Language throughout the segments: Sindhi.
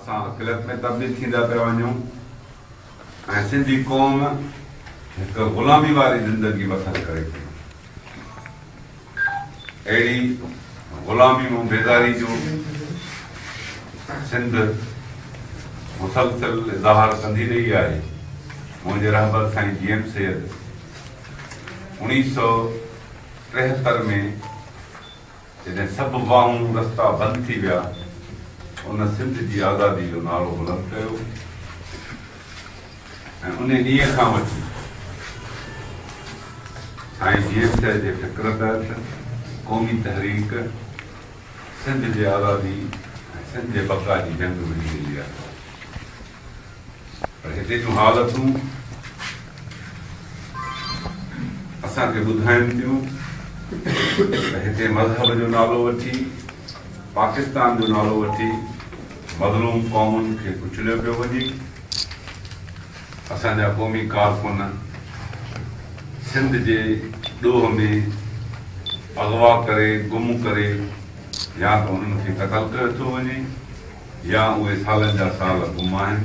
اسان اقليت ۾ تبديل ٿيندا پيا وڃون ۽ سنڌي قوم هڪ غلامي واري زندگي بسر ڪري پئي. اهڙي غلامي مان بيزاري جو سنڌ مسلسل اظهار ڪندي رهي آهي. منهنجي رهبر سائين جي ايم سيد 1973 ۾ جڏهن سڀ واهون رستا بند ٿي ويا، ان سنڌ جي آزادي جو نعرو بلند ڪيو ۽ انهي ڏينهن کان وٺي سائين جي ايم سيد جي فڪر تحت قومي تحريڪ سنڌ جي آزادي ۽ سنڌ جي بقا جي جنگ وڙهي رهي آهي. پر هتي جون حالتون اسان کي ٻڌائين ٿيون ته هتي مذهب جو نالو وٺي، پاڪستان جو نالو وٺي مظلوم قومن کي ڪچليو پيو وڃي. اسان جا قومي ڪارڪن سنڌ جي ڏوهه ۾ اغوا ڪري، گم ڪري يا ته انهن کي قتل ڪيو ٿو وڃي يا اهي سالن جا سال گم آهن.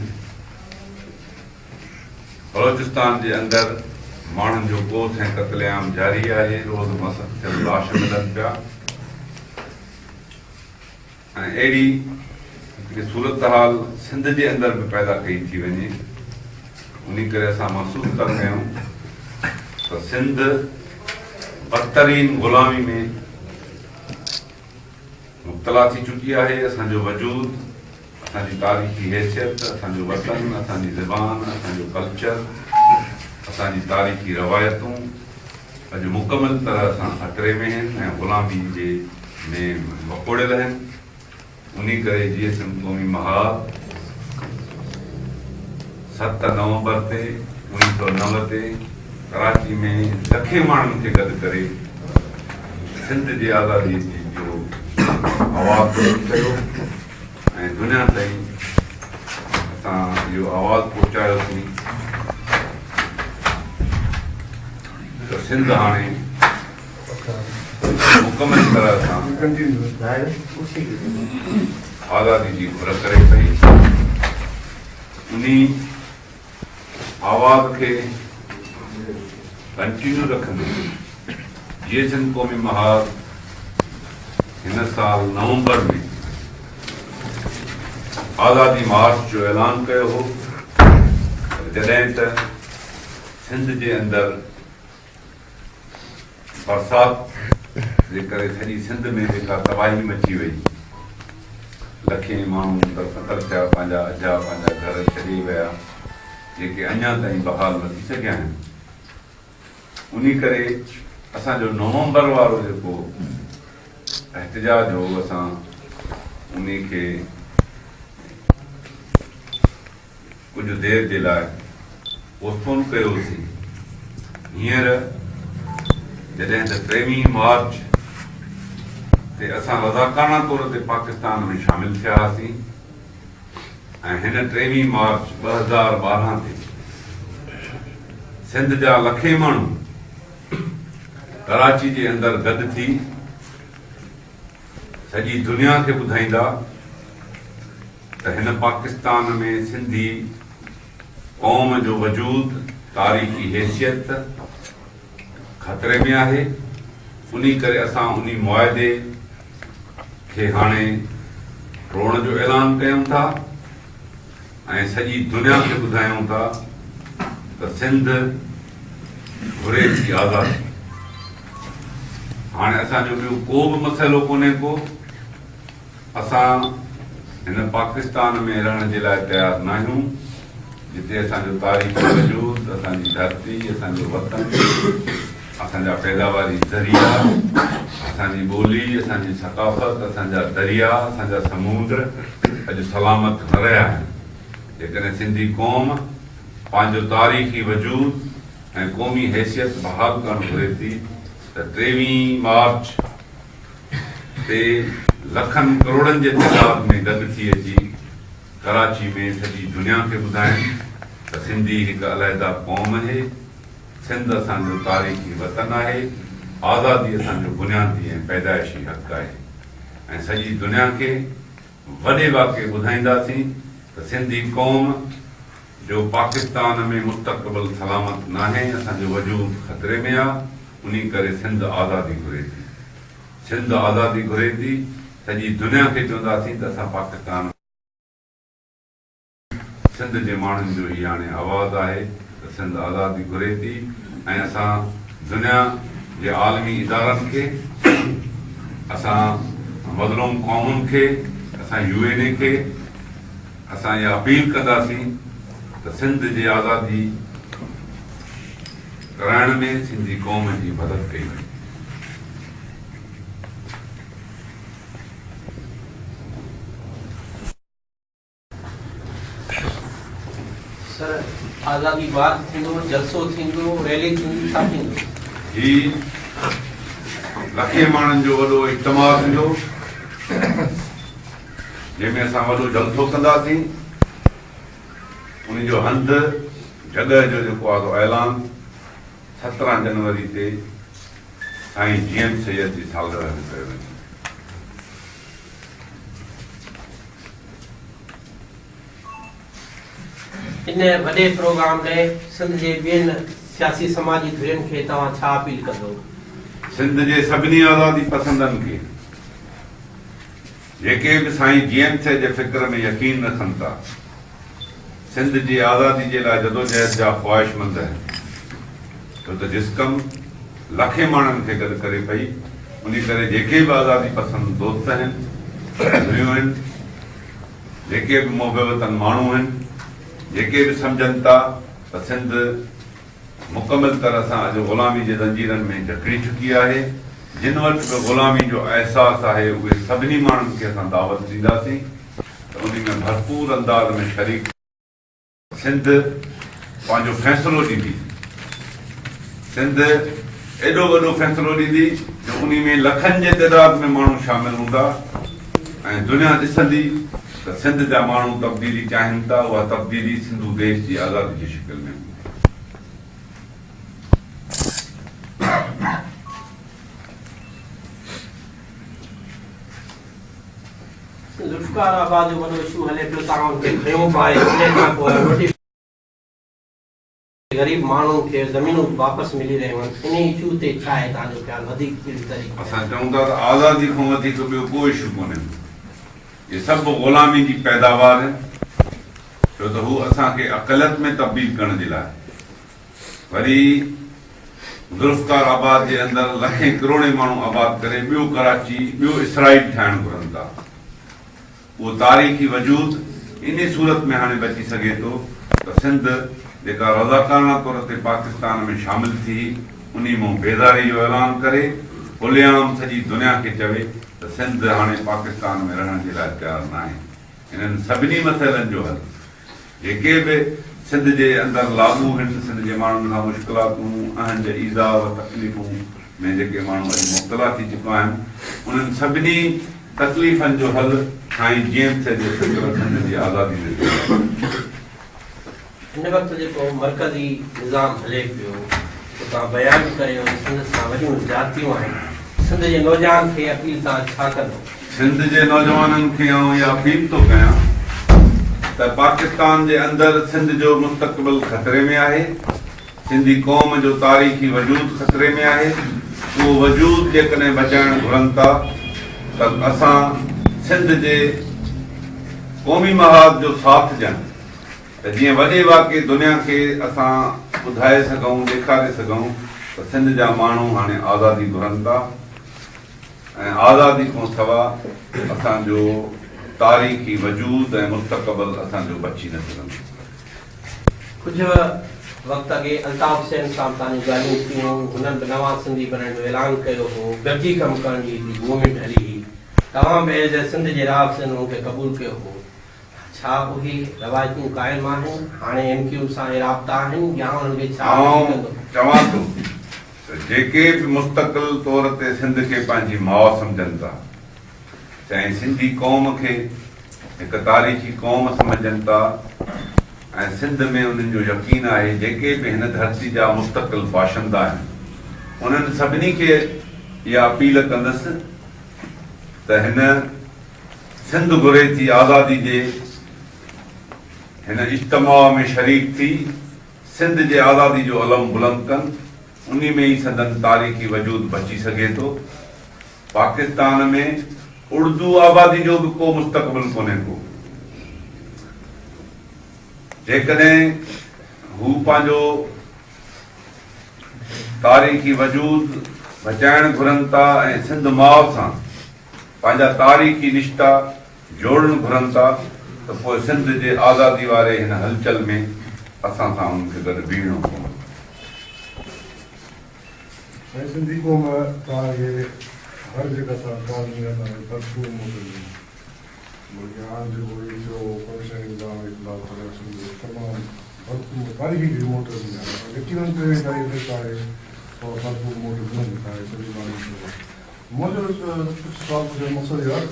بلوچستان جي اندر ماڻهن جو ڪوس ۽ قتل عام جاري آهي، روز مسخ ٿيل لاش ملن پيا ۽ اهڙي هڪڙي صورتحال سنڌ جي اندر به پيدا ڪئي ٿي وڃي. انهي ڪري اسان محسوس ٿا ڪيون ته سنڌ بدترين غلامي ۾ مبتلا ٿي چڪي آهي، اسان جو وجود، اسان جي تاريخي حيثيت، اسان جو وطن، اسان جي زبان، اسان جو ڪلچر، اسان جي تاريخي روايتون اڄ مڪمل طرح سان خطري ۾ آهن ۽ غلامي جي ۾ وڪوڙيل آهن. انهي ڪري جيئي سنڌ قومي محاذ 7 نومبر تي 1909 تي ڪراچي ۾ لکين ماڻهن کي گڏ ڪري سنڌ جي آزادي جو آواز بلند ڪيو ۽ دنيا تائين اسان اهو آواز پهچايوسين ته سنڌ هاڻي مڪمل طرح سان آزادي جي گهر ڪري پئي. انهي آواز کي ڪنٽينيو رکندي جيئي سنڌ قومي محاذ هن سال نومبر ۾ آزادي مارچ جو اعلان ڪيو هو، جڏهن ته سنڌ جي اندر برسات جي ڪري سڄي سنڌ ۾ جيڪا تباهي مچي وئي، لکين ماڻهو درپتر ٿيا، پنهنجا اجها پنهنجا گهر ڇڏي ويا، جيڪي اڃا تائين بحال نه ٿي سگهيا آهن. انهي ڪري اسان جو نومبر وارو جيڪو احتجاج هو، اسان انهي کي ڪجهه دير جي لاء پوسٽپون ڪيوسين. هينئر جڏهن ته 23 مارچ تي اسان رضاڪارانه طور تي پاڪستان ۾ شامل ٿيا هئاسين ۽ هن 23 مارچ 2012 تي سنڌ جا لکين ماڻهو ڪراچي جي اندر گڏ ٿي سڄي دنيا کي ٻڌائيندا ته هن پاڪستان ۾ سنڌي قوم جو وجود، تاريخي حيثيت خطري ۾ آهي، انهي ڪري اسان انهي معاهدي کي هاڻي ٽوڙڻ جو اعلان ڪيون ٿا ۽ سڄي دنيا کي ٻڌايون ٿا ته سنڌ گهري ٿي آزادي. هاڻي اسان جو ٻيو ڪو به مسئلو ڪونهي ڪو. اسان هن پاڪستان ۾ رهڻ جي لاء تيار ناهيون، جتي اسان جو تاريخي وجود، اسان جي ڌرتي، اسان جو وطن، اسان جا پيداواري ذريعا، اسان جي ٻولي، اسان جي ثقافت، اسان جا دريا، اسان جا سمونڊ اڄ سلامت نه رهيا آهن. جيڪڏهن سنڌي قوم پنهنجو تاريخي وجود ۽ قومي حيثيت بحال ڪرڻ گهري ٿي ته 23 مارچ تي لکن ڪروڙن جي تعداد ۾ گڏ ٿي اچي ڪراچي ۾ سڄي دنيا کي ٻڌائين ته سنڌي هڪ علحده قوم اهي، سنڌ اسان جو تاريخي وطن آهي، آزادي اسان جو بنيادي ۽ پيدائشي حق آهي ۽ سڄي دنيا کي وڏي واڪي ٻڌائينداسين ته سنڌي قوم جو پاڪستان ۾ مستقبل سلامت ناهي، اسان جو وجود خطري ۾ آ، انهي ڪري سنڌ آزادي گهري ٿي. سنڌ آزادي گهري ٿي، سڄي دنيا کي چونداسين ته اسان پاڪستان. سنڌ جي ماڻهن جو هي هاڻي آواز آهي ته سنڌ آزادي گهري ٿي ۽ اسان دنيا جي عالمي ادارن کي، اسان مظلوم قومن کي، اسان يو اين اي کي اسان اها اپيل ڪنداسين ته سنڌ جي آزادي ڪرائڻ ۾ سنڌي قوم جي مدد ڪئي وڃي. سر آزادي مارچ ٿيندو، جلسو ٿيندو، ريلي ٿيندي، ڇا ٿيندو؟ هي لکين ماڻهن جو وڏو اجتماع ٿيندو جنهن ۾ اسان وڏو جلسو ڪنداسين ان جو هنڌ جڳهه جو جيڪو آهي سو اعلان 17 جنوري تي سائين جي ايم سيد جي سالگرهه تي ڪيو ويندو. ان وڏي پروگرام لاء سنڌ جي ٻين سياسي سماجي ڌرين کي توهان ڇا اپيل ڪندو؟ سنڌ جي سڀني آزادي پسندن کي جيڪي به سائين جي ايم سيد جي فڪر ۾ يقين رکن ٿا، سنڌ جي آزادي جي لاء جدوجهد جا خواهشمند آهن، ڇو ته جسقم لکين ماڻهن کي گڏ ڪري پئي، انهي ڪري جيڪي به آزادي پسند دوست آهن، ڌريون آهن، جيڪي به محب وطن ماڻهو آهن، جيڪي به سمجهن ٿا ته سنڌ مڪمل طرح سان اڄ غلامي جي زنجيرن ۾ جڪڙي چڪي آهي، جن وٽ به غلامي جو احساس آهي، اهي سڀني ماڻهن کي اسان دعوت ڏينداسين ته انهي ۾ ڀرپور انداز ۾ شريڪ ٿين. سنڌ پنهنجو فيصلو ڏيندي. سنڌ ايڏو وڏو فيصلو ڏيندي جو انهي ۾ لکن جي تعداد ۾ ماڻهو شامل هوندا ۽ دنيا ڏسندي ته سنڌ جا ماڻهو تبديلي چاهين ٿا، اها تبديلي سنڌو ديش جي آزادي جي شڪل ۾ هوندي. ذوالفقار آباد جو وڏو اشو هلي پيو توهان ان کي کنيو به آهي انهي کان پوء روٽي غريب ماڻهن کي زمينون واپس ملي رهيون آهن انهي اشو تي ڇا آهي توهان جو خيال وڌيڪ ڪهڙي طريقي اسان چئون ٿا ته آزادي کان وڌيڪ ٻيو ڪو اشو ڪونهي اهي سڀ غلامي جي پيداوار آهن ڇو ته هو اسان کي اقليت ۾ تبديل ڪرڻ جي لاء وري ذوالفقار آباد جي اندر لکين ڪروڙين ماڻهو آباد ڪري ٻيو ڪراچي، ٻيو اسرائيل ٺاهڻ گهرن ٿا. اهو تاريخي وجود انهي صورت ۾ هاڻي بچي سگهي ٿو ته سنڌ جيڪا رضاڪارانه طور تي پاڪستان ۾ شامل ٿي انهي مون بيزاري جو اعلان ڪري کلي عام سڄي دنيا کي چوي ته سنڌ هاڻي پاڪستان ۾ رهڻ جي لاء تيار ناهي. انهن سڀني مسئلن جو حل جيڪي به سنڌ جي اندر لاڳو هن، سنڌ جي ماڻهن کان مشڪلاتون، اهنج، ايذاء و تڪليفون ۾ جيڪي ماڻهو اڄ مبتلا ٿي چڪا آهن، انهن سڀني تڪليفن جو حل سائين جي ايم سيد جي فڪر سنڌ جي آزادي ۾ ٿيندو آهي. هن وقت جيڪو مرڪزي نظام هلي پيو سو توهان بيان به ڪري ويو سنڌ سان وڏيون زيادتيون آهن، سنڌ جي نوجوان کي اپيل توهان ڇا ڪندو؟ سنڌ جي نوجوانن کي آئون اها اپيل ٿو ڪيان ته پاڪستان جي اندر سنڌ جو مستقبل خطري ۾ آهي، سنڌي قوم جو تاريخي وجود خطري ۾ آهي، اهو وجود جيڪڏهن بچائڻ گهرن ٿا ته اسان سنڌ جي قومي محاذ جو ساٿ ڏيڻ ته جيئن وڏي واڪي دنيا کي اسان ٻڌائي سگهون، ڏيکاري سگهون ته سنڌ جا ماڻهو هاڻي آزادي گهرن ٿا. ۽ آزادي کان سوا اسان جو تاريخي وجود ۽ مستقبل اسان جو بچي نه سگهندو. ڪجهه وقت اڳي الطاف حسين صاحب سان جون ڳالهيون ٿيون، هنن به نوان سنڌي بڻائڻ جو اعلان ڪيو هو، گڏجي ڪم ڪرڻ جي هڪڙي موومينٽ هلي هئي، توهان به ايز اي سنڌ جي راهه حسين ان کي قبول ڪيو هو، ڇا اهي روايتون قائم آهن، هاڻي ايم ڪيو ايم سان اهي رابطا آهن يا انهن کي ڇا اپيل آئون ڪندو؟ چوان ٿو ته جيڪي به مستقل طور تي سنڌ کي پنهنجي ماء سمجهن ٿا ۽ سنڌي قوم کي هڪ تاريخي قوم سمجهن ٿا ۽ سنڌ ۾ انهن جو يقين آهي جيڪي به هن ڌرتي جا مستقل باشندا آهن انهن سڀني کي اها اپيل ڪندس ته هن سنڌ گهري ٿي آزادي جي. هن اجتماع ۾ شريڪ ٿي سنڌ جي آزادي جو علم بلند ڪن، انهي ۾ ئي سندن تاريخي وجود بچي سگهي ٿو. پاڪستان ۾ اڙدو آبادي جو به ڪو مستقبل ڪونهي ڪو. جيڪڏهن هو پنهنجو تاريخي وجود بچائڻ گهرن ٿا ۽ سنڌ ماء سان پنهنجا تاريخي رشتا جوڙڻ گهرن ٿا ته پوء سنڌ جي آزادي واري هن هلچل ۾ اسان سان انهن کي گڏ بيهڻو پوندو. سائين سنڌي قوم توهان کي هر جيڪا سا ڪال ۾ توهان کي ڀرپور موٽ ڏني بلڪه هاڻ جيڪو هي ٿيو ڪرپشن نظام جي خلاف اليڪشن جو تمام ڀرپور تاريخي هڪڙي موٽ ڏني آهي يقينن پهرين تاريخ تي توهان کي ڀرپور موٽ ڏنل توهان کي سنڌي ماڻهن کي منهنجو ڪجهه سوال پڇڻ جو مقصد اهو آهي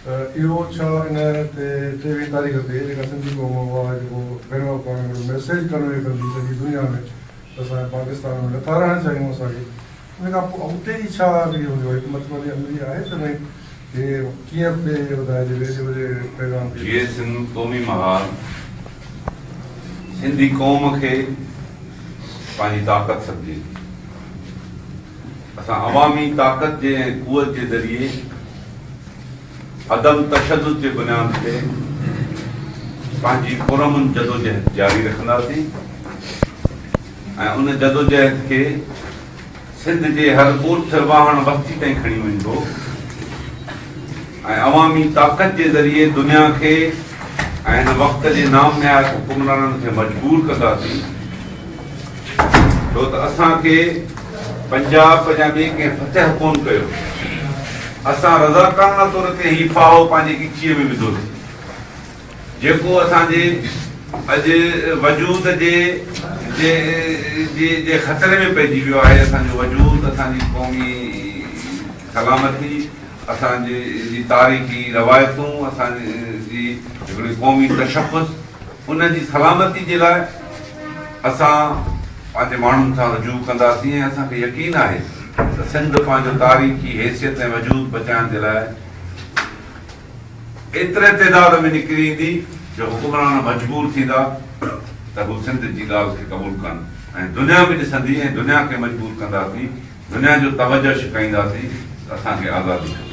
ته اهو ڇا ان تي ٽيويهين تاريخ تي جيڪا سنڌي قوم اها جيڪو بين الاقوامي هڪڙو ميسيج ڪنوي ڪندي سڄي دنيا ۾ ته اسان پاڪستان ۾ نٿا رهڻ چاهيون اسان کي ان کان پوء اتي جي ڇا هڪڙي هوندي حڪمت عملي آهي ته ڀئي هي ڪيئن اڳتي وڌائجي ايڏي وڏي پيغام کي. جيئي سنڌ قومي محاذ سنڌي قوم کي پنهنجي طاقت سمجهي ٿي. اسان عوامي طاقت جي ۽ قوت جي ذريعي عدم تشدد جي بنياد تي پنهنجي پرامن جدوجهد جاري رکنداسين ۽ ان جدوجهد کي سنڌ جي هر ڳوٺ واهڻ وستي تائين کڻي وڃبو ۽ عوامي طاقت جي ذريعي دنيا کي ۽ هن وقت جي نام نهاد حڪمرانن کي مجبور ڪنداسين ڇو ته اسان کي پنجاب يا ٻئي ڪنهن فتح ڪونه ڪيو. اسان رضاڪارانه طور تي هي ڦاهو پنهنجي ڳچيء ۾ وڌوسين، جيڪو اسان جي اڄ وجود جي جي جي خطري ۾ پئجي ويو آهي. اسان جو وجود، اسان جي قومي سلامتي، اسان جي جي تاريخي روايتون، اسان جي هڪڙي قومي تشخص، ان جي سلامتي جي لاء اسان پنهنجي ماڻهن سان رجوع ڪنداسين ۽ اسان کي يقين آهي ته سنڌ پنهنجو تاريخي حيثيت ۽ وجود بچائڻ جي لاء ايتري تعداد ۾ نڪري ايندي جو حڪمران مجبور ٿيندا ته هو سنڌ جي ڳالهه کي قبول ڪن ۽ دنيا به ڏسندي ۽ دنيا کي مجبور ڪنداسين، دنيا جو توجه ڇڪائينداسين ته اسان کي آزادي کپي.